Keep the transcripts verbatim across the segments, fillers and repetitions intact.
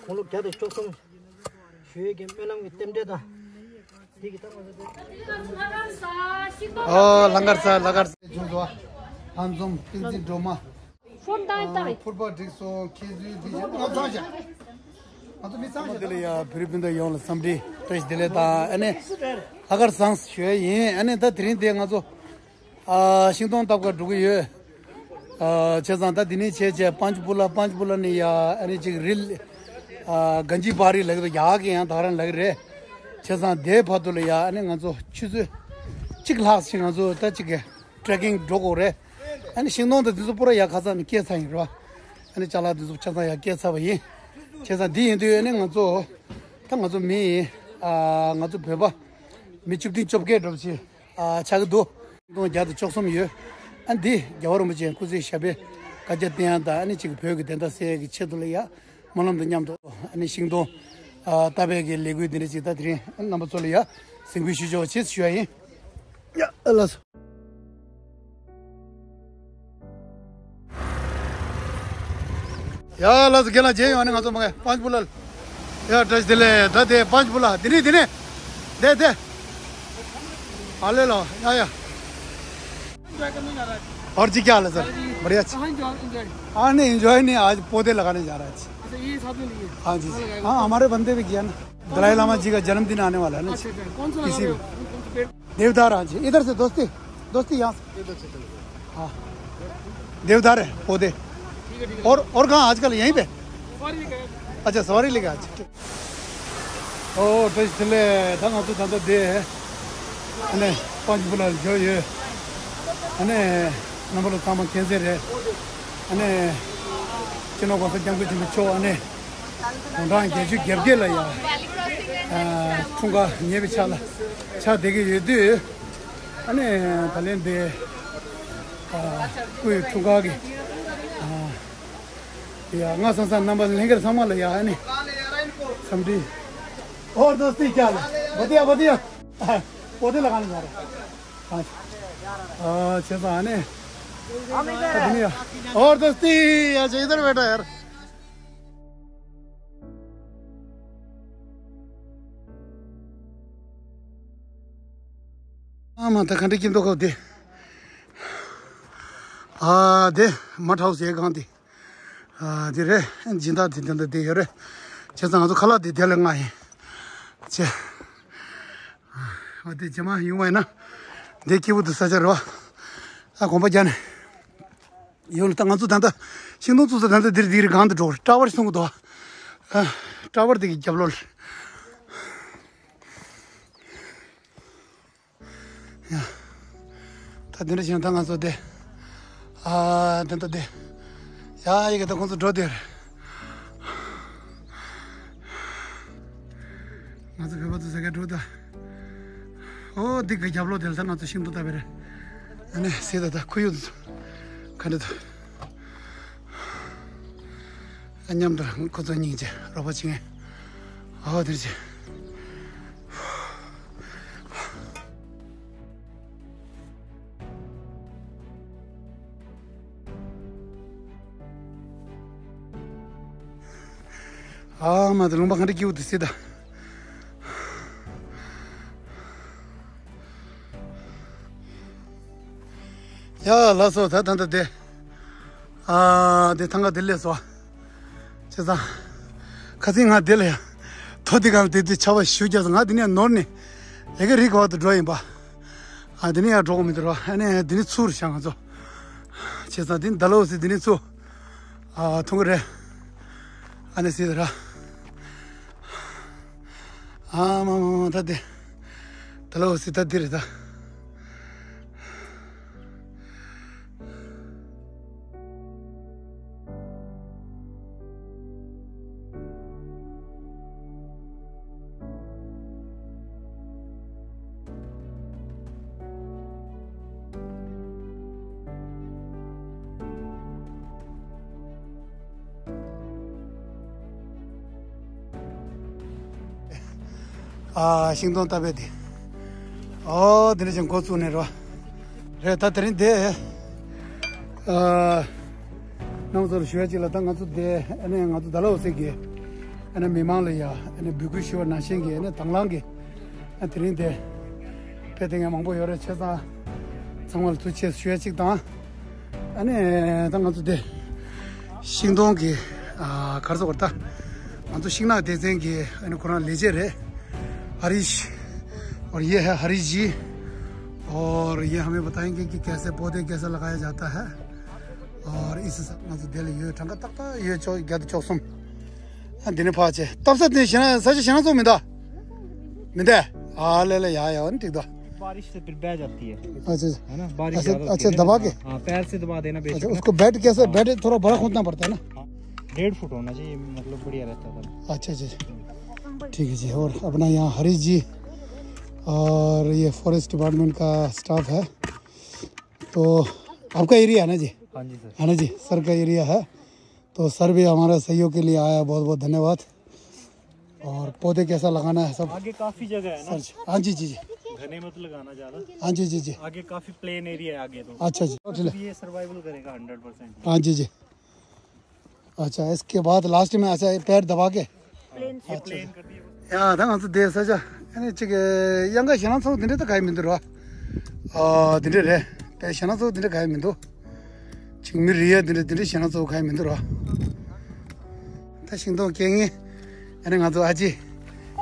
དགུང་ལོ་བརྒྱ་དང་བཅུ་གསུམ་ཞུ་ཡས་ཀྱི་སྨོན་ལམ་གྱི་རྟེན་འབྲེལ་དང་། འདི་གི་ད་ང་ཚོ་འདི། ཨོ་ལྷ་མཁར་གསར་ལྷ་མཁར་གསར། ལྷན་འཛོམས་བསྟན་འཛིན་སྒྲོལ་མ། ཕུར་བཏང་བཏང་། ཕུར་པ་སྒྲིག་སོང་ཁྱེད་ཚོའི་འདི་ཞིག་ང་ཚང་བཞག་ང་ཚོ་མི་ཚང་བཞག་དེ་ལ་ཡ་བོད་རིགས་སྤུན་ཟླ་ཡོངས་ལ་འཚམས་འདྲི་བཀྲ་ཤིས་བདེ་ལེགས་དང་ཨ་ནི་ལྷ་མཁར་བཟང་ཞུ་ཡ་ཡིན། ཨ་ནི་ད་དེ་རིང་དེ་ང་ཚོ་ཨ་ཤིང་སྡོང་བཏབ་ག་འགྲོ་གི་ཡོད། ཨ་བྱས་ཙང་ད་འདི་ནས་བྱས་བྱས་པཱན་ཅ་པུ་ལ་པཱན་ཅ་པུ་ལ་ནས་ཡ་ཨ་ནི་ཅིག་རི་ཨ་གན་ཇི་བྷ་རི་ལབ་ཀྱི་འདུག་ཡག་གི་ཡང་ད་ག་རང་ལབ་ཀྱི་རེད། བྱས་ཙང་དེའི་བར་དུ་ལ་ཡ་ཨ་ནི་ང་ཚོ་ཆུ་ཚོད་གཅིག་ལྷག་ཅིག་ང་ཚོ་ད་ཅིག་གི་ཊྲེ་ཀིང་འགྲོ་དགོས་རེད། ཨ་ནི་ཤིང་སྡོང་དང་འདི་ཚོ་པུ་ར་ཡ་ཁ་སང་ནས་སྐྱེས་ཚར་ཡིན་རོ། ཨ་ནི་ཅ་ལག་འདི་ཚོ་ཆ་ཚང་ཡ་སྐྱེས་ཚར་བ་ཡིན། བྱས་ཙང་འདི་ཡིན་དུས་ཨ་ནི་ང་ཚོ་ད་ང་ཚོ་མི་ཨ་ང་ཚོ་བོད་པ་མི་བཅུ་བདུན་བཅོ་བརྒྱད་འགྲོ་བ་ཆེ་ཨ་ཆགས་ཀྱི་འདུག་ཤིང་སྡོང་བརྒྱ་དང་བཅུ་གསུམ་ཡོད། ཨ་འདི་རྒྱལ་བ་རིན་པོ་ཆེའི་སྐུ་ཚེ་ཞབས་པད་བསྐལ་བརྒྱར་བརྟན་ཡ་དང་ཨ་ནི་གཅིག་བོད་ཀྱི་བདེན་མཐའ་གསལ་ཡ་གི་ཆེད་དུ་ལ་ཡ། སྨོན་ལམ་དང་མཉམ་དུ་ཨ་ནི་ཤིང་སྡོང་ཨ་བཏབ་པའི་གི་ལས་འགུལ་འདི་འདྲ་ཅིག་ད་དེ་རིང་རྣམ་པ་ཚོ་ལ་ཡ་གཟིགས་འབུལ་ཞུ་ཆོག་ཅེས་ཞུ་ཡ་ཡིན། ཡ་ཨ་ལགས་སོ། ཡ་ལགས་སོ། རྒན་ལགས་མཇལ་ཡོང་ནས་ང་ཚོ་མ་གི་པཱན་ཅ་པུ་ལ། ཡ་བཀྲ་ཤིས་བདེ་ལེགས། ད་དེ་པཱན་ཅ་པུ་ལ་འདི་ནས་འདི་ནས་དེ་དེ། ཨ་ལེ་ལོ། ཡ་ཡ། और जी क्या हाल है सर? बढ़िया। कहाँ एंजॉय, एंजॉय? हाँ, नहीं, एंजॉय नहीं, आज पौधे लगाने जा रहा है जी। अच्छा, ये साथ में लिए? हाँ जी। कहाँ लगाएगा? हाँ, हमारे बंदे भी किया ना। दलाई लामा जी का जन्मदिन आने वाला है ना। अच्छा, अच्छा, कौन सा लगा रहे हो? कौन सा पेड़? देवदार। हाँ जी, इधर से दोस्ती, दोस्ती यहाँ से। इधर से चलो। हाँ, देवदार है पौधे। ठीक है, ठीक है। और, और कहाँ आजकल यहीं पे? सवारी लेके आए। अच्छा, सवारी लेके आए। अच्छा। ཨོ་བཀྲ་ཤིས་བདེ་ལེགས། ད་ང་ཚོ་ད་ལྟ་དེ་ཨ་ནི་པཱན་ཅ་པུ་ལ་འབྱོར་ཡོད། ཨ་ནི་རྣམ་པ་ལ་ཚང་མ་མཁྱེན་གསལ་རེད། ཨ་ནི་སྤྱི་ནོར་༸གོང་ས་༸སྐྱབས་མགོན་ཆེན་པོ་མཆོག་ཨ་ནི་དགུང་གྲངས་བརྒྱད་ཅུ་གྱ་བརྒྱད་ལ་ཡ་ཨ་འཁྲུངས་སྐར་ཉེ་བའི་ཆ་ལ་ཆགས་བསྡད་ཀྱི་ཡོད་དུས། ཨ་ནི་ད་ལན་དེ་ཨ་སྐུའི་འཁྲུངས་སྐར་གྱི་ཨ། या, ང་སང་སང་རྣམ་པ་ལྷན་རྒྱས་ཚང་མ་ལ་ཡ་ཨ་ནི་འཚམས་འདྲི། और दोस्ती क्या हाल है? बढ़िया, बढ़िया। पौधे लगाने जा रहे हैं। हाँ। हाँ, अच्छा, तो आने। और दोस्ती, अच्छा, इधर बैठो यार। ཨ་མ་ད་ག་འདྲ་སྐྱིད་མདོག་ཁ་པོ་དེ། ཨ་དེ་མ་ཁྲའོ་ཟས་ཁང་དེ། ཨ་དེ་རེད། སྦྱིན་བདག་དེ་དེ་འདྲ་དེ་ཡོད་རེད། བྱས་ཙང་ང་ཚོ་ཁ་ལག་དེ་དེ་ལ་མངགས་ཡིན། བྱས། ཨ་དེ་རྗེས་མ་ཡོང་བ་ཡིན་ན། དེ་སྐྱིད་པོ་དུ་ས་ཆ་རེད་བ། ཨ་དགོངས་པ་རྒྱག་ནས། ཡོང་ལ་ད་ང་ཚོ་ད་ལྟ་ཤིང་སྡོང་བཙུགས་ས་ད་ལྟ་འདིར་འདིར་སྒང་དུ་འགྲོ་ཀྲ་བར་སོང་གི་འདུག་ཨ་ཀྲ་བར་དེ་གི་རྒྱབ་ལོགས་ལ། ཡ། ད་འདི་འདྲ་བྱས་ན་ད་ང་ཚོ་དེ། ཨ་དེ་ད་དེ། ཡ་ཡི་གེ་ད་ཁོང་ཚོ་འགྲོ་དེར། ང་ཚོ་བོད་པ་ཚོ་ཟ་གེ་འགྲོ་ད། ཨོ་འདི་གི་རྒྱབ་ལོགས་དེ་ལ་ད་ང་ཚོ་ཤིང་སྡོང་བཏབ་པ་རེད། ཨ་ནི་སི་ད་ད་ཁོར་ཡུག་ཚོ་ག་འདྲ་འདུག་ཨ་མཉམ་དུ་ཁོ་ཚོ་སྙིང་རྗེ་རོགས་པ་བྱེད་མཁན། ཨོ་དེར་བྱེད། ཨ་མ་དེ་ལུང་པ་ག་འདྲ་སྐྱིད་པོ་འདུག་སེ་ད། ཡ་ལགས་སོ། ད་ད་ད་དེ། ཨ་དེ་ཐང་ག་དེ་སླེབས་སོང་། བྱས་ཙང་། ཁ་སང་ང་དེ་ལ་ཡ། ཐོ་དེ་གང་དེ་དེ་ཆར་པ་ཞུ་རྒྱག་སོང་། ང་དེ་ནས་ནོར་ནས། ལས་ཀ་རིག་ག་བར་དུ་འགྲོ་ཡིན་པ། ཨ་དེ་ནས་ཡར་འགྲོ་གི་མི་འདུག་རོ། ཨ་ནས་དེ་ནས་ཚུར་བཞག་ང་ཚོ། བྱས་ཙང་དེ་ནས་ད་ལོ་སི་དེ་ནས་ཚུར། ཨ་ཐུང་གི་རེད། ཨ་ནས་སི་ད་ར། ཨ་མ་མ་མ་ད་དེ། ད་ལོ་སི་ད་དེ་རེད་ད། ཨ་ཤིང་སྡོང་བཏབ་པའི་དེ། ཨོ་དེ་འདྲ་ཅིག་འགོ་བཙུགས་ནས་རོ། རེད་ད་དེ་རིང་དེ། ཨ་རྣམ་ཚོར་ཞུ་ཡ་ཅིག་ལ་ད་ང་ཚོ་དེ་ཨ་ནི་ང་ཚོ་ད་ལོ་སི་གི། ཨ་ནི་མི་མང་ལ་ཡ་ཨ་ནི་འབོད་སྐུལ་ཞུ་བ་ནང་བཞིན་གྱི་ཨ་ནི་དང་བླངས་ཀྱི་ཨ་དེ་རིང་དེ་ཕེབས་མཁན་མང་པོ་ཡོད་རེད། བྱས་ཙང་ཚང་མ་ལ་ཐུགས་རྗེ་ཆེ་ཞུ་ཡ་གཅིག་དང་། ཨ་ནི་ད་ང་ཚོ་དེ་ཤིང་སྡོང་གི་ཨ་ག་རེ་ཟེར་དགོས་རེད། ད་ང་ཚོ་ཤིང་ནགས་སྡེ་ཚན་གྱི་ཨ་ནི་ཁོ་རང་ལས་བྱེད་རེད། ཧ་རིཤ། और ये है हरीश जी। और ये हमें बताएंगे कि कैसे पौधे कैसे लगाया जाता है। और इस हिसाब से ང་ཚོ་དེ་ལ་ཡོད་གྲངས་ཀ་ཏག་ཏག་ཡོད་ཅོག་བརྒྱ་དང་བཅུ་གསུམ། ཨ་འདི་ནས་ཕར་ཆེ་སྟབས་ས་དེ་ཞེ་ན་ས་ཆ་ཞེ་ན་ཚོ་མི་འདུག་མི་འདུག་ཨ་ལེ་ལེ་ཡ་ཡ་འོ་ནི་འགྲིག་འདུག बारिश से फिर बह जाती है। अच्छा है ना, बारिश अच्छा, ज़्यादा होती अच्छा है ना। दबा के? हाँ, पैर से दबा देना अच्छा, बेशक। उसको बेड कैसे? हाँ। बेड थोड़ा बड़ा खोदना पड़ता है ना। हाँ, डेढ़ फुट होना चाहिए, मतलब बढ़िया रहता है तब। अच्छा अच्छा। ठीक है जी। और अपना यहाँ हरीश जी और ये फॉरेस्ट डिपार्टमेंट का स्टाफ है। तो आपका एरिया है ना जी? हाँ जी सर। है ना जी, सर का एरिया है। तो सर भी हमारा सहयोग के लिए आया, बहुत बहुत धन्यवाद। और पौधे कैसा लगाना है सब। आगे काफी जगह है ना। सर जी, हाँ जी जी जी। घने मत लगाना ज्यादा। हाँ जी जी जी। आगे काफी प्लेन एरिया है आगे तो। अच्छा जी, चलिए। ये सर्वाइवल करेगा हंड्रेड परसेंट। हाँ जी जी। अच्छा, इसके बाद लास्ट में अच्छा ये पैर दबा के। प्लेन से प्लेन कर दिए। ཡ་ད་ང་ཚོ་བསྡད་ས་ཆ་ཨ་ནི་ཅིག་གཡང་ཁ་ཞེ་ན་ཚོ་འདི་འདྲ་ད་ག་ཡི་མི་འདུག་ར། ཨ་འདི་འདྲ་རེད། དཔེ་ཞེ་ན་ཚོ་འདི་འདྲ་ག་ཡི་མི་འདུག་ཅིག་མི་རི་ཡ་འདི་འདྲ་འདི་འདྲ་ཞེ་ན་ཚོ་ག་ཡི་མི་འདུག་ར། ད་ཤིང་སྡོང་སྐྱེ་མཁན་ཨ་ནི་ང་ཚོ་ཨ་ཅེ་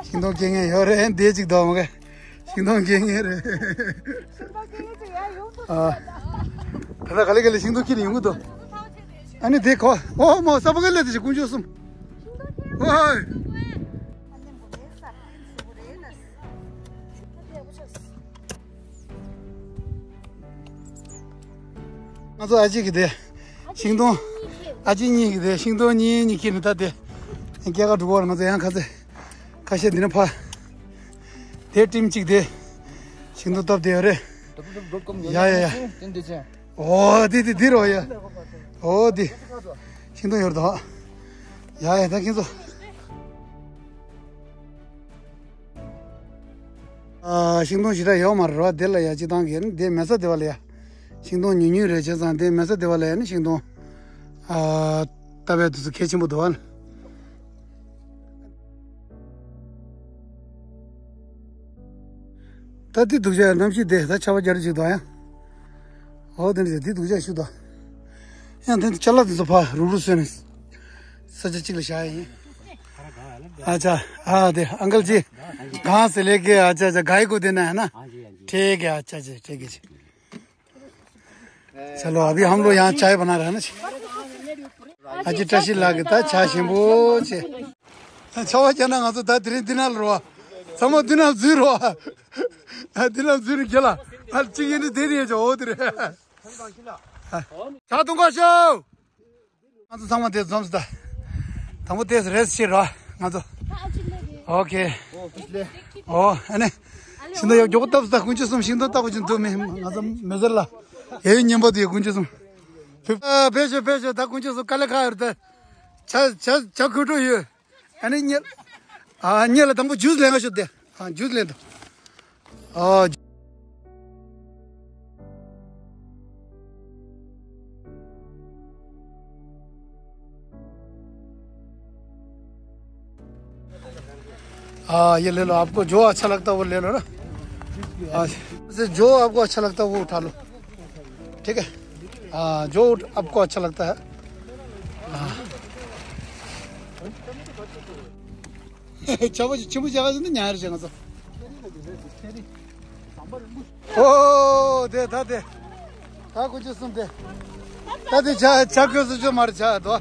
ཤིང་སྡོང་སྐྱེ་མཁན་ཡོད་རེད། འདི་ཅིག་འདུག་མ་ག་ཤིང་སྡོང་སྐྱེ་མཁན་རེད། ཤིང་སྡོང་སྐྱེ་མཁན་ཅིག་ཡ་ཡོང་ཐུབ་ཨ། ད་ལྟ་ག་ལེ་ག་ལེ་ཤིང་སྡོང་སྐྱེ་ནས་ཡོང་གི་འདུག་ཨ་ནི་དེ་གོ་ཨོ་མོ་ས་པ་ག་ལེ་དེ་ཅིག་དཀོན་མཆོག་གསུམ། ཨོ་ཧོ། ང་ཚོ་ཨ་ཅེ་གི་དེ་ཤིང་སྡོང་། ཨ་ཅེ་གཉིས་ཀྱི་དེ་ཤིང་སྡོང་གཉིས་གཉིས་ཁྱེར་ནས་ད་དེ་སྐྱེལ་ག་འགྲོ་གི་ཡོད་རེད། ང་ཚོ་ཡང་ཁ་ཚེ་ཁ་ཤས་འདི་ནས་ཕར་དེ་ཊིམ་གཅིག་དེ་ཤིང་སྡོང་བཏབ་བསྡད་ཡོད་རེད། ཡ་ཡ་ཡ། ཨོ་དེ་དེ་དེ་རོ་ཡ། ཨོ་དེ་ཤིང་སྡོང་ཡོད་རེད་དོ། ཡ་ཡ་ད་ཁྱེད་ཚོ། ཨ་ཤིང་སྡོང་ཞེ་དྲག་ཡོད་མ་རེད་ར། དེ་ལ་ཡ་སྤྱི་བཏང་གི་ནི་དེ་མེ་ས་དེ་བ་ལ་ཡ་ཤིང་སྡོང་ཉུང་ཉུང་རེད། བྱས་ཙང་དེ་མེ་ས་དེ་བ་ལ་ཡ་ནི་ཤིང་སྡོང་ཨ་ལྟ་བའི་དུས་སུ་གལ་ཆེན་པོ་འདུག་བ། ད་དེ་སྡུག་ཅག་གནམ་གཤིས་དེ་ད་ཆར་པ་རྒྱག་རེ་ཅིག་འདུག་ཡ། ཨོ་དེ་འདྲ་དེ་སྡུག་ཅག་ཞིག་འདུག་ཡང་དེ་ཅ་ལག་དེ་ཚོ་ཕར་རུབ་རུབ་བཟོས་ནས་ས་ཆ་གཅིག་ལ་བཞག་ཡ་ཡིན། अच्छा, हाँ, दे, अंकल जी, कहाँ से लेके? अच्छा, अच्छा, गाय को देना है ना? हाँ जी, हाँ जी। ठीक है, अच्छा जी, ठीक है जी। चलो, अभी हम लोग यहाँ चाय बना रहे हैं ना जी। अजी टसी लागे ता चाय सिम्बो जी। छवा जना गा तो ता दिने दिनाल रोवा। समो दिनाल जुई रोवा। दिनाल जुई गेला। अल चिगे नि देरी है जो होत रे। ཆ་དུང་ག་ཤོག་ང་ཚོ་ཚང་མ་དེ་འཛོམས་སོང་ད། དང་པོ་དེ་རེས་ཤིག་ར་ང་ཚོ། ཨོ་ཁེ། ཨོ་ཨ་ནི། ཤིང་སྡོང་ཡག་མགྱོགས་བཏབ་སོང་ད། དཀོན་མཆོག་གསུམ་ཤིང་སྡོང་བཏབ་པ་ཅིག་འདུག་མེད། ང་ཚོ་མེ་ཟེར་ལ། ཡ་ཡོ་ཉན་པ་དེ་དཀོན་མཆོག་གསུམ། ཕེབས་ཤོག་ཕེབས་ཤོག་ད་དཀོན་མཆོག་གསུམ་དཀའ་ལས་ཁག་ཡོད་རེད་ད། ཇ་ཇ་ཇ་ཁོལ་འགྲོ་ཡོད། ཨ་ནི་གཉེར། ཨ་གཉེར་ལ་དང་པོ་ཇུས་ལེན་ག་ཤོག་དེ། ཨ་ཇུས་ལེན་དང་། ཨ། हाँ, ये ले लो, आपको जो अच्छा लगता है वो ले लो ना। हाँ, से जो आपको अच्छा लगता है वो उठा लो। ठीक है? हाँ, जो उठ-, आपको अच्छा लगता है। हाँ। ཆ་བོ་ཆི་མོ་ཅག་ཟིན་ན་ཉར་བྱས་ང་ཚོ། ཨོ་དེ་ད་དེ། ད་དཀོན་མཆོག་གསུམ་དེ། ད་དེ་ཇ་ཇ་ཁོལ་སུ་ཆོ་མར་ཇ་དོ།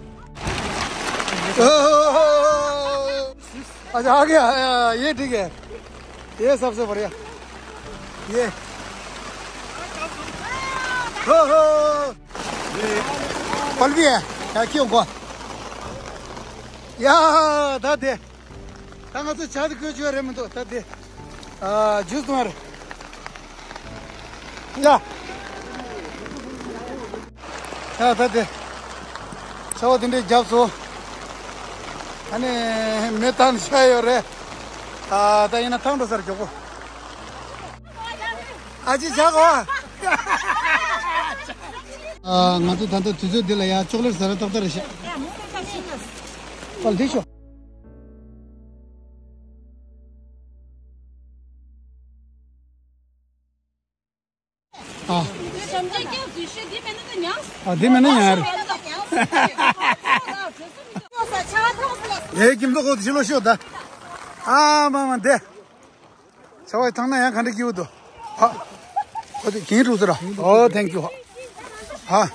अच्छा, आ गया, आ, ये ठीक है। ये सबसे बढ़िया। ये। हो, हो। ये फल भी है। क्या, क्यों को? या, ད་དེ། ད་ང་ཚོ་ཇ་དེ་ཁོལ་ཆོག་རེད་མི་འདུག་ད་དེ། ཨ། ཇུས་གཏོང་རེད། ཡ། ཡ་ད་དེ། ཆར་པ་དེ་འདྲས་བརྒྱབ་སོང་། ཨ་ནི་མེ་བཏང་ཤ་ཡོད་རེད། ཨ། ད་ཡིན་ན་ཐང་འགྲོ་སར་མགྱོགས་པོ། ཨ་ཅེ་ཇ་གོ། ཨ། ང་ཚོ་ད་ལྟ་དུས་ཚོད་འདི་ལ་ཡ་ཅོག་ལེ་ཊི་ཟ་ར་ཏག་ཏག་རེད་ཤག་པ་ལ་འདི་ཤོག་ཨ་དེ་མེད་ན་ཡང་རེད། ཨེ་ཁྱིམ་ཚང་ཁོ་དེ་ཕྱི་ལོགས་ཤོག་ད། ཨ་མ་མ་དེ། ཆ་བ་ཐང་ན་ཡང་ག་འདྲ་སྐྱིད་པོ་འདུག་ཧ། ཨོ་དེ་གིན་འགྲོ་ཟེར་ར། ཨོ་ཐེང་ཀྱུ་ཧ། ཧ།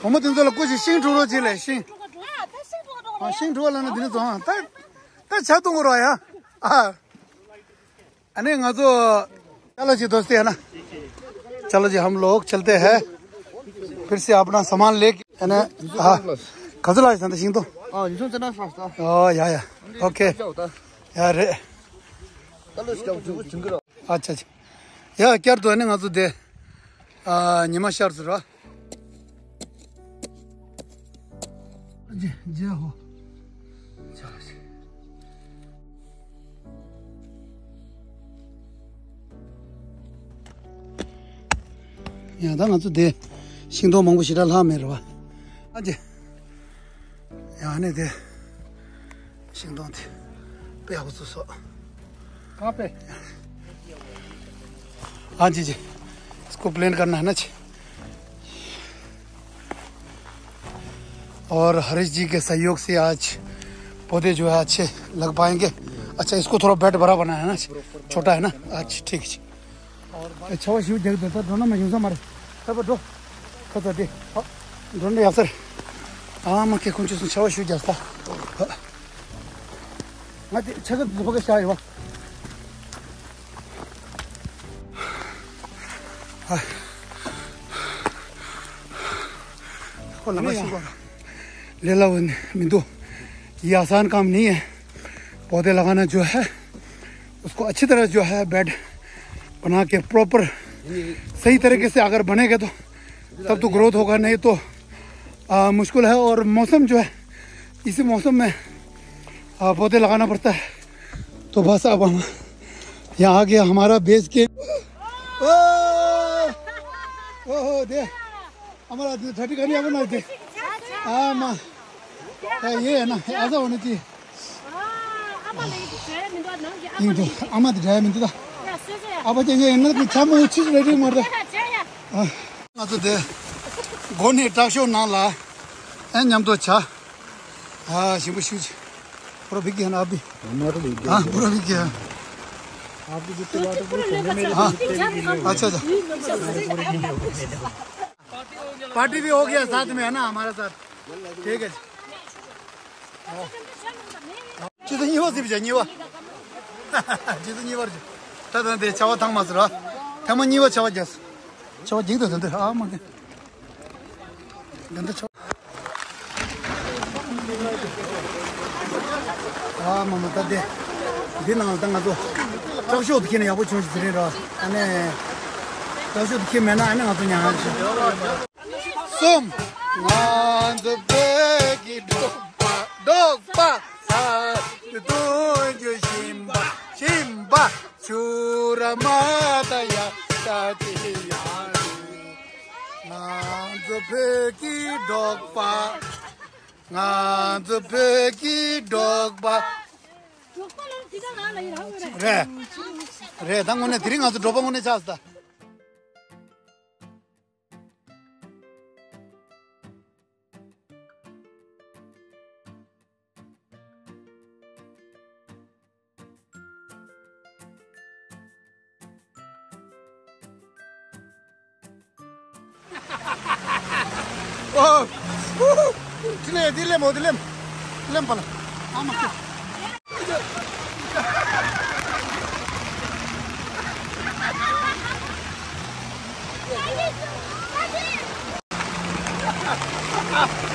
བུ་མོ་དེ་ཚོ་ལ་སྐུ་ཞིག་ཤིང་འགྲོ་རོགས་བྱེད་ལས་ཤིང་། ཨ་ཤིང་འགྲོ་བ་ལ་ན་དེ་ནི་བཙོང་ཨ། ད་ད་ཇ་འཐུང་གི་རོགས་ཡ། ཨ། ཨ་ནི་ང་ཚོ། चलो जी दोस्ती है ना। चलो जी हम लोग चलते हैं। फिर से अपना सामान लेके है ना। हाँ। खजला है संत सिंह तो। ཨ་ཉི་ཤུ་རྩ་ལྔ་ཧྲག་ས། ཨོ་ཡ་ཡ། ཨོ་ཁེ། ཡ་རེད། ཨ་ཅ་ཅ། ཡ་བསྐྱར་དུ་ཨ་ནི་ང་ཚོ་དེ། ཨ་ཉི་མ་ཤར་ཟེར་བ། རྗེ་རྗེ་ཧོ། ཡང་ད་ང་ཚོ་དེ་ཤིང་ཏོག་མང་པོ་ཞེ་དྲག་ལྷག་མེད་རེད་བ། ཨ་ཅེ། ཡང་ནས་དེ་ཤིང་ཏོག་དེ་དཔེ་ཡག་པོ་བཙུགས་སོང་། གང་དཔེ། हाँ जी जी। इसको प्लेन करना है ना जी। और हरीश जी के सहयोग से आज पौधे जो है अच्छे लग पाएंगे। अच्छा, इसको थोड़ा बेड बड़ा बनाया है ना, छोटा है ना। अच्छा, ठीक है जी। ཆར་པ་ཞིག་རྒྱག་འདུག་ད་འགྲོ་ན་མ་ཡོང་ས་མ་རེད། ད་པ་འགྲོ། ཁ་ཚ་དེ། འགྲོ་ན་ཡག་ས་རེད། ཨ་མ་ཁྱེད་ཁོང་ཚོས་སོང་ཆར་པ་ཞིག་རྒྱག་ས། ང་དེ་ཆ་ཚང་དུ་ཕ་གི་ཤ་ཡོད་པ། ཁོ་ལ་མ་ཤི་གོ། ལས་སླ་བོ་མི་འདུག ये आसान काम नहीं है। पौधे लगाना जो है, उसको अच्छी तरह जो है बेड बना के प्रॉपर सही तरीके से अगर बनेगा तो तब तो ग्रोथ होगा, नहीं तो आ, मुश्किल है। और मौसम जो है, इसी मौसम में आ, पौधे लगाना पड़ता है। तो बस अब हम यहाँ आ गया, हमारा बेस कैंप। ओहो दे। हमारा थर्टी करनी अपन ना दे। हाँ माँ। ये है ना, ऐसा होना चाहिए। ཡིན་འདུག་ཨ་མ་དེ་འདྲ་མི་འདུག་ད། ཨ་ཕ་ཅན་ཅན་ཡིན་ན་ཚ་མོ་ཆུ་ཆུ་རེ་རེ་མ་རེད། ང་ཚོ་དེ་སྒོ་ནས་དྲག་ཤོས་ནང་ལ་ཨེ་མཉམ་དུ་བྱ། ཨ་ཞིམ་པོ་ཤུ་ཅི། पूरा भीग गया ना आप भी। हमारा भीग गया। हाँ, पूरा भीग गया। आपकी जूती बात पूरी सोने में। हाँ। अच्छा, अच्छा। पार्टी भी हो गया साथ में, है ना, हमारे साथ। ठीक है जी। ཆུ་ཚོད་གཉིས་པ་ཟིན་པ་བྱ་གཉིས་པ། ཆུ་ཚོད་གཉིས་པར་ད་ལྟ་འདི་ཆར་པ་ཐང་མ་ཟེར་བ། ཐེངས་མ་གཉིས་པ་ཆར་པ་རྒྱག་སོང་། ཆར་པ་རྒྱག་ཏུ་ཟིན་འདི་ཨ་མ་གི། འདི་འདི་ཆར་པ། ཨ་མ་མ་ད་འདི། འདི་ནང་ད་ང་ཚོ་དྲག་ཤོས་དེ་ཁྱེར་ན་ཡག་པོ་བྱུང་ཞིག་ཟེར་རེད་ར། ཨ་ནི། དྲག་ཤོས་དེ་ཁྱེར་མེད་ན་ཨ་ནི་ང་ཚོ་ཉག་ཉག་རེད། གསུམ། ང་ཚོ་བོད་ཀྱི་འབྲོག་པ་འབྲོག་པ་ས་དུ་དུང་རྒྱུ་ཞིམ་པ་ཞིམ་པ་ཆུ་ར་མ་ད་ཡ་ད་དེ་ཡ་རེད། ང་ཚོ་བོད་ཀྱི་འབྲོག་པ། ང་ཚོ་བོད་ཀྱི་འབྲོག་པ། རེད། རེད། ད་དངོས་གནས་དེ་རིང་ང་ཚོ་འབྲོག་པ་དངོས་གནས་ཆགས་སོང་ད། ཨོ། དེ་ལས་དེ་ལས་མོ་དེ་ལས་ལེམ་པ་ལ། ཨ་མ་ཁྱོད།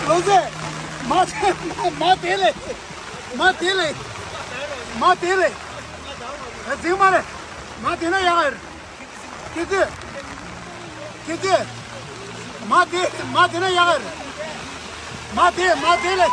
ལོ་ཟེ། མ་དེ་མ་དེ་ལས། མ་དེ་ལས། མ་དེ་ལས། ཨ་ཙིག་མ་རེད། མ་དེ་ན་ཡག་རེད། ཁྱེད་ཚོས། ཁྱེད་ཚོས། མ་དེ་མ་དེ་ན་ཡག་རེད། མ་དེ་མ་དེ་ལས།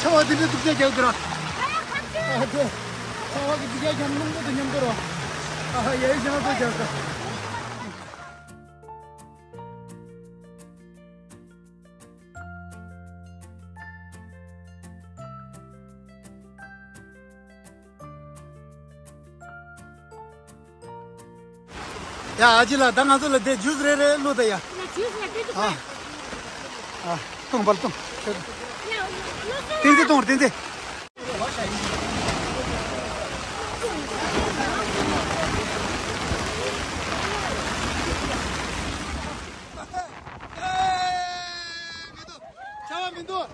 ཆར་པ་ འདི་འདྲ་སྡུག་ཅག་རྒྱག་གི་ར། ཨ་ཏེ། ཚ་བ་གི་འདི་རྒྱག་ཀྱང་རླུང་པོ་དང་མཉམ་དུ་ར། ཨ་ཧ་ཡ་ཡི་ཞང་ཚོ་རྒྱག་གི། ཡ་ཨ་ཅི་ལ་ད་ང་ཚོ་ལ་དེ་ཇུས་རེ་རེ་བླུགས་ད་ཡ། ཡ་ཇུས་ལ་དེ་ཨ། ཨ། བཏུང་བར་བཏུང་། བསྟན་འཛིན་བཏུང་བར་བསྟན་འཛིན། ཆ་བ་མི་འདུག་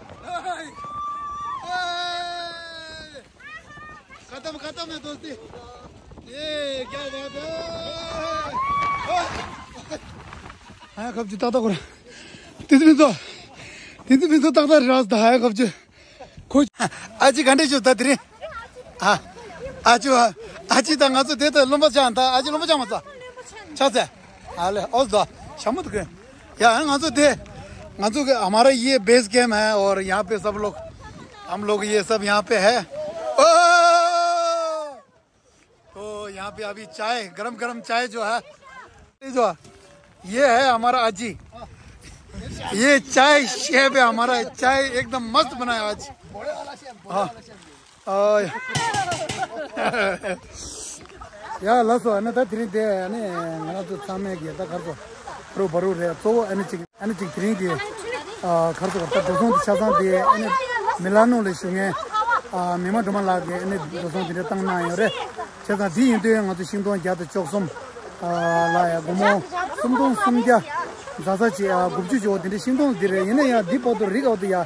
ཁ་ཏམ་ཁ་ཏམ་ཡ་དོ་སྟེ། ཨེ་རྒྱ་བ་བ། ཧ་ཡ་ཁབ་ཅིག་ཏག་ཏག་གོ་ར། དེ་ཚོ་མི་ཚོ། དེ་ཚོ་མི་ཚོ་ཏག་ཏག་རེད་ར། ཧ་ཡ་ཁབ་ཅིག་ཁོ། ཨ་ཅི་ག་འདྲས་བྱུང་ད་དེ་རིང་། ཨ། ཨ་ཅི་བ། ཨ་ཅི་ད་ང་ཚོ་དེ་ལྟར་རློན་པ་ཆགས་ད། ཨ་ཅི་རློན་པ་ཆགས་མ་ཚ། ཆགས་ཚེ། ཨ་ལེ་ཨོ་ཟོ། ཞྭ་མོ་དུ་གོན། ཡ་ང་ཚོ་དེ། ང་ཚོ་གི་हमारा ये बेस कैंप है और यहाँ पे सब लोग, हम लोग ये सब यहाँ पे है। ओ! तो यहाँ पे अभी चाय, गरम गरम चाय जो है, ये जो, ये है हमारा आजी। ये चाय शेफ है हमारा, चाय एकदम मस्त बनाया आज। हाँ। ཨ། ཡ་ལགས་སོ། ཨ་ནི་ད་དེ་རིང་དེ་ཨ་ནི་ང་རང་ཚོ་ཚང་མས་ཀྱི་ད་གར་ཚོ་རུ་བ་རུ་རེད། གཙོ་བོ་ཨ་ནི་ཅིག་ཨ་ནི་ཅིག་དེ་རིང་གི་ཨ་གར་ཚོ་ད་འགྲོ་སོང་དེ་ཆ་ཚང་དེ་ཨ་ནི་མི་ལ་ནོ་ལ་བཞུགས་མཁན་ཨ་མི་མང་སྒྲོལ་མ་ལགས་ཀྱིས་ཨ་ནི་འགྲོ་སོང་དེ་འདྲ་བཏང་གནང་ཡོད་རེད། བྱས་ཙང་དེ་ཡིན་དུས་ང་ཚོ་ཤིང་སྡོང་བརྒྱ་དང་བཅུ་གསུམ་ཨ་ལ་ཡ་སྒོར་མོ་སུམ་སྟོང་སུམ་བརྒྱ་ཟ་ས་ཅིག་ཨ་དགུ་བཅུ་ཅིག་འོ་དེ་འདྲ་ཤིང་སྡོང་དེ་རེད། ཡིན་ན་ཡང་འདི་བར་དུ་རི་ག་བར་དུ་ཡ།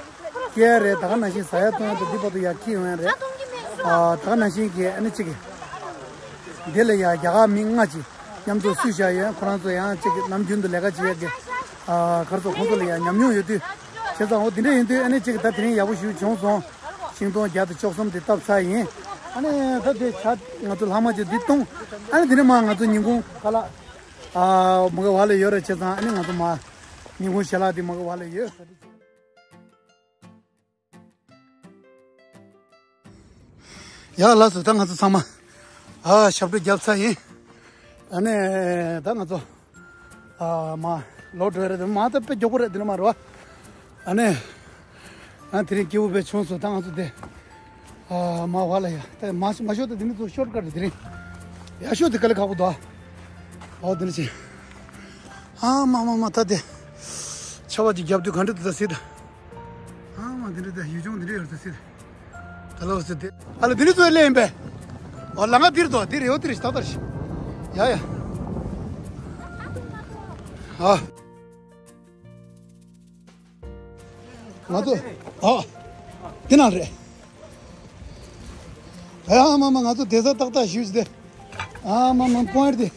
སྐྱེལ་རེད། ད་ག་ནང་བཞིན་ཟ་ཡ་བཏུང་ཡ་དེ་འདི་བར་དུ་ཡར་འཁྱེར་ཡོང་ཡ་རེད། ཨ་ད་ག་ནང་བཞིན་གྱི་ཨ་ནི་གཅིག་གི་འདི་ལ་ཡ་རྒྱ་གར་མི་ལྔ་ཅིག་མཉམ་དུ་བསུ་བཞག་ཡོད། ཁོ་རང་ཚོ་ཡང་གཅིག་གི་ནམ་རྒྱུན་དུ་ལས་ཀ་བྱེད་ཡ་གི་ཨ་གར་ཚོ་ཁོང་ཚོ་ལ་ཡ་ཉམས་མྱོང་ཡོད་དུས། བྱས་ཙང་འོ་དེ་འདྲ་ཡིན་དུས་ཨ་ནི་གཅིག་གི་ད་དེ་རིང་ཡག་པོ་ཞིག་བྱུང་སོང་། ཤིང་སྡོང་བརྒྱ་དང་བཅུ་གསུམ་དེ་བཏབ་ཚར་ཡིན། ཨ་ནི་ད་དེ་ཆ་ང་ཚོ་ལྷག་མ་ཅིག་འདི་བཏུང་། ཨ་ནི་དེ་ནས་མ་ང་ཚོ་ཉིན་གུང་ཁ་ལག་ཨ་མ་གི་བ་ལ་ཡོད་རེད། བྱས་ཙང་ཨ་ནི་ང་ཚོ་མ་ཉིན་གུང་ཞལ་ལག་དེ་མ་གི་བ་ལ་ཡོད། ཡ་ལགས་སོ། ད་ང་ཚོ་ཚང་མ་ཨ་ཞབས་བྲོ་བརྒྱབ་ཚར་ཡིན། ཨ་ནི་ད་ང་ཚོ་ཨ་མ་ལོག་འགྲོ་ཡ་རེད། དེ་མ་ད་དཔེ་མགྱོགས་པོ་རེད། དེ་ནི་མ་རེད་བ། ཨ་ནི་ཨ་དེ་རིང་སྐྱིད་པོ་དཔེ་བྱུང་སོང་། ད་ང་ཚོ་དེ་ཨ་མ་བ་ལ་ཡ་ད་མ་མ་ཤོར། ད་དེ་ནི་ཚོ་ཤོར་ཀ་རེད། དེ་རིང་ཡ་ཤོར་དེ་དཀའ་ལས་ཁག་པོ་འདུག་ཨ། འོ་དེ་ནི་ཅི་ཨ་མ་མ་མ་ད་དེ་ཆ་བ་ཅིག་བརྒྱབ་དུས་ག་འདྲ་འདུག་ད་སྲིད་ད། ཨ་མ་འདི་འདྲ་ད་ཡུལ་ལྗོངས་འདི་འདྲ་ཡོད་ད་སྲིད། ད་ལོ་སྲིད་དེ། ཨ་ལ་འདི་འདྲ་ཚོ་ལས་ཡིན་པས། ཨོ་ལ་ང་འདིར་དོ་འདིར་ཡོད་འདིར་ཞིག་ད་ལྟར་ཞིག་ཡ་ཡ། ཨ། ང་ཚོ་ཨ། འདི་ན་རེད། ཨ་མ་མ་ང་ཚོ་དེ་ས་ཏག་ཏག་ཞུས་ཏེ། ཨ་མ་མ་པོ་ཨིན་ཊི་དེ།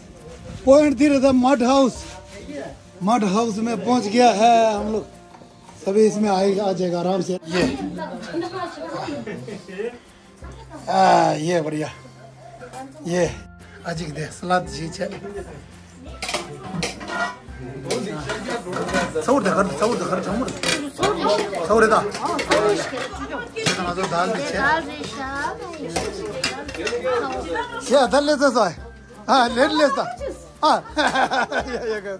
पॉइंट दे रहे थे मड हाउस। मड हाउस में पहुंच गया है हम लोग। सभी इसमें आए, आ जाएगा आराम से। ये। आ, ये बढ़िया। ये। अजिक दे, सलाद जी छे। सौर दे कर, सौर दे कर, सौर। सौर दा। ये तो दाल भी छे। ये अदर ले तो सो है। हाँ, लेट ले तो। हाँ। ये, ये कर।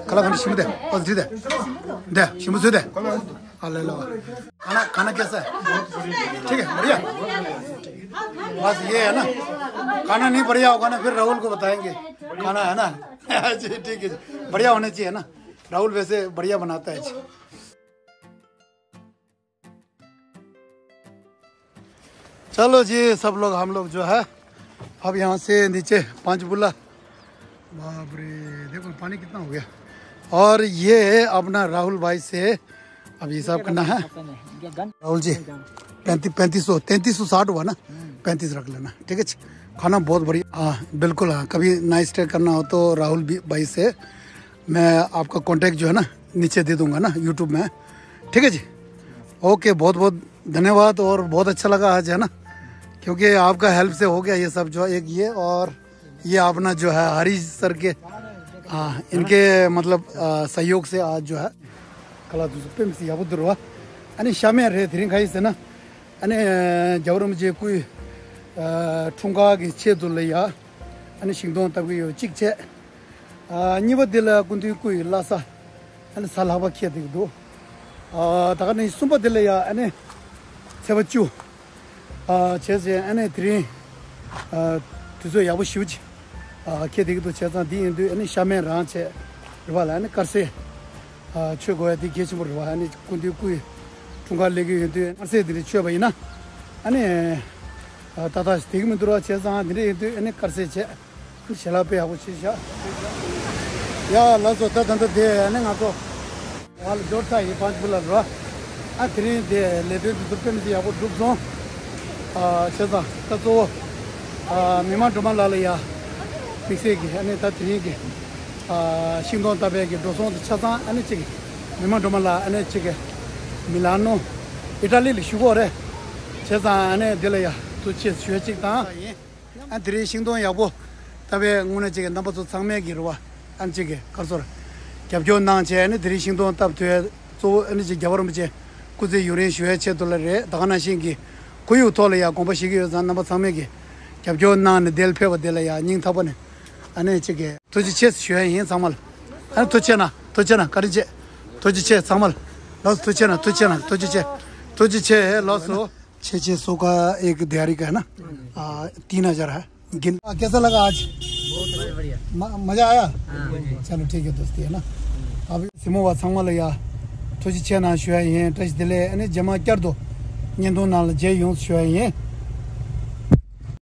कला खंड शिमदे, बस जी दे। दे, शिमु से दे। आ, ले लो। खाना, खाना कैसा है? ठीक है, बढ़िया। बस ये है ना, खाना नहीं बढ़िया होगा ना, फिर राहुल को बताएंगे। खाना है ना? जी, ठीक है जी। बढ़िया होना चाहिए ना, राहुल वैसे बढ़िया बनाता है जी। चलो जी, सब लोग, हम लोग जो है, अब यहाँ से नीचे पांच बुला। बाप रे, देखो पानी कितना हो गया। और ये है अपना राहुल भाई से, अब हिसाब करना है। राहुल जी, पैंतीस, पैंतीस सौ, तैंतीस सौ साठ हुआ ना, पैंतीस रख लेना, ठीक है जी। खाना बहुत बढ़िया। हाँ, बिल्कुल, हाँ, कभी नाइट स्टे करना हो तो राहुल भी, भाई से मैं आपका कॉन्टैक्ट जो है ना, नीचे दे दूंगा ना, यूट्यूब में। ठीक है जी, ओके, बहुत बहुत धन्यवाद। और बहुत अच्छा लगा आज, है ना, क्योंकि आपका हेल्प से हो गया ये सब, जो एक ये और ये अपना जो है हरीश सर के, हाँ, इनके मतलब, अ, सहयोग से आज जो है, कला तो पेम से याबो दुरवा। अने शामे रे धरिन खाई से ना। अने, अ, जबरम जे कोई, अ, ठुंगा के छे दुल या। अने शिंगदों तक यो चिक छे। अ, निबो दिल कुंतु कोई लासा। अने सालाबा किया दिक दो। अ, तक नहीं सुंबा दिल या। अने छे बच्चू। ཨ། བྱས་ཙང་ཨ་ནི་དེ་རིང་ཨ། དུས་ཚོད་ཡག་པོ་ཞེ་པོ་ཅིག་ཨ། འཁེལ་བསྡད་ཀྱི་འདུག་བྱས་ཙང་འདི་ཡིན་དུས་ཨ་ནི་ཤ་མེད་རང་བྱས་རེད་པ་ལ། ཨ་ནི་དཀར་ཟས་ཨ། མཆོད་དགོས་ཡ་དེ་གལ་ཆེན་པོ་རེད་པ། ཨ་ནི་སྐུ་མདུན་སྐུའི་འཁྲུངས་སྐར་སླེབས་ཀྱི་ཡོད་དུས་དཀར་ཟས་དེ་འདྲ་མཆོད་པ་ཡིན་ན་ཨ་ནི་ཨ། ཏག་ཏག་བསྡད་ཀྱི་མི་འདུག་ར། བྱས་ཙང་འདི་འདྲ་ཡིན་དུས་ཨ་ནི་དཀར་ཟས་བྱས། ཞལ་ལག་དཔེ་ཡག་པོ་བྱས་ཤག་ཡ་ལགས་སོ། ད་ད་ལྟ་དེ་ཨ་ནི་ང་ཚོ་ང་ལ་འབྱོར་ཚར་ཡིན། པན་ཆ་བུ་ལ་ར། ཨ་དེ་རིང་དེ་ལས་དོན་དེ་ཚོ་དཔེ་མི་སྲིད་ཡག་པོ་གྲུབ་སོང་། ཨ་བྱས་ཙང་ད་གཙོ་བོ་ཨ་མི་མང་སྒྲོལ་མ་ལགས་ལ་ཡ་དམིགས་བསལ་གྱི་ཨ་ནི་ད་དེ་རིང་གི་ཨ་ཤིང་སྡོང་བཏབ་པའི་གི་འགྲོ་སོང་དེ་ཆ་ཚང་ཨ་ནི་གཅིག་མི་མང་སྒྲོལ་མ་ལགས་ཨ་ནི་གཅིག་མི་ལ་ནོ་ཨི་ཊ་ལི་ལ་བཞུགས་ཡོད་རེད། བྱས་ཙང་ཨ་ནི་དེ་ལ་ཡ་ཐུགས་རྗེ་ཆེ་ཞུ་ཡ་གཅིག་དང་། ཨ་དེ་རིང་ཤིང་སྡོང་ཡག་པོ་བཏབ་པའི་དངོས་གནས་ཅིག་གི་རྣམ་པ་ཚོ་ཚང་མས་ཀྱི་རེད་པ། ཨ་ནི་ཅིག་གི་ག་རེ་ཟེར་རྒྱབ་སྐྱོར་གནང་བྱས། ཨ་ནི་དེ་རིང་ཤིང་སྡོང་བཏབ་ཐུབ་ཡ་གཙོ་བོ་ཨ་ནི་ཅིག་རྒྱལ་བ་རིན་པོ་ཆེ་སྐུ་ཚེ་ཡུན་རིང་ཞུ་ཡའི་ཆེད་དུ་ལ་རེད། ད་ག་ནང་བཞིན་གྱི་ཁོར་ཡུག་ཐོག་ལ་ཡང་དགོངས་པ་བཞེས་ཀྱི་ཡོད་ཙང་རྣམ་པ་ཚང་མས་ཀྱི་རྒྱབ་སྐྱོར་གནང་ནས་དེ་ལ་ཕེབས་པ་དེ་ལ་ཡང་སྙིང་ཐག་པ་ནས་ཨ་ནི་ཅིག་གི་ཐུགས་རྗེ་ཆེ་ཞུ་ཡ་ཡིན། ཚང་མ་ལ་ཨ་ནི་ཐུགས་རྗེ་ཆེ་གནང་། ཐུགས་རྗེ་ཆེ་གནང་། བཀའ་དྲིན་ཆེ། ཐུགས་རྗེ་ཆེ། ཚང་མ་ལ་ལགས་སོ། ཐུགས་རྗེ་ཆེ་གནང་། ཐུགས་རྗེ་ཆེ་གནང་། ཐུགས་རྗེ་ཆེ། ཐུགས་རྗེ་ཆེ། ལགས་སོ། छह छह सौ का एक दिहाड़ी का है ना? आ, तीन हजार है। गिन, आ, कैसा लगा आज? बहुत बढ़िया। म-, मजा आया? हाँ। चलो ठीक है दोस्ती, है ना? अब सिमो वा ཚང་མ་ལ་ཡ་ཐུགས་རྗེ་ཆེ་གནང་ཞུ་ཡ་ཡིན། བཀྲ་ཤིས་བདེ་ལེགས། ཨ་ནི་རྗེས་མ་བསྐྱར་དུ་བརྙན་ཐུང་ནང་ལ་མཇལ་ཡོང་ཞུ་ཡ་ཡིན།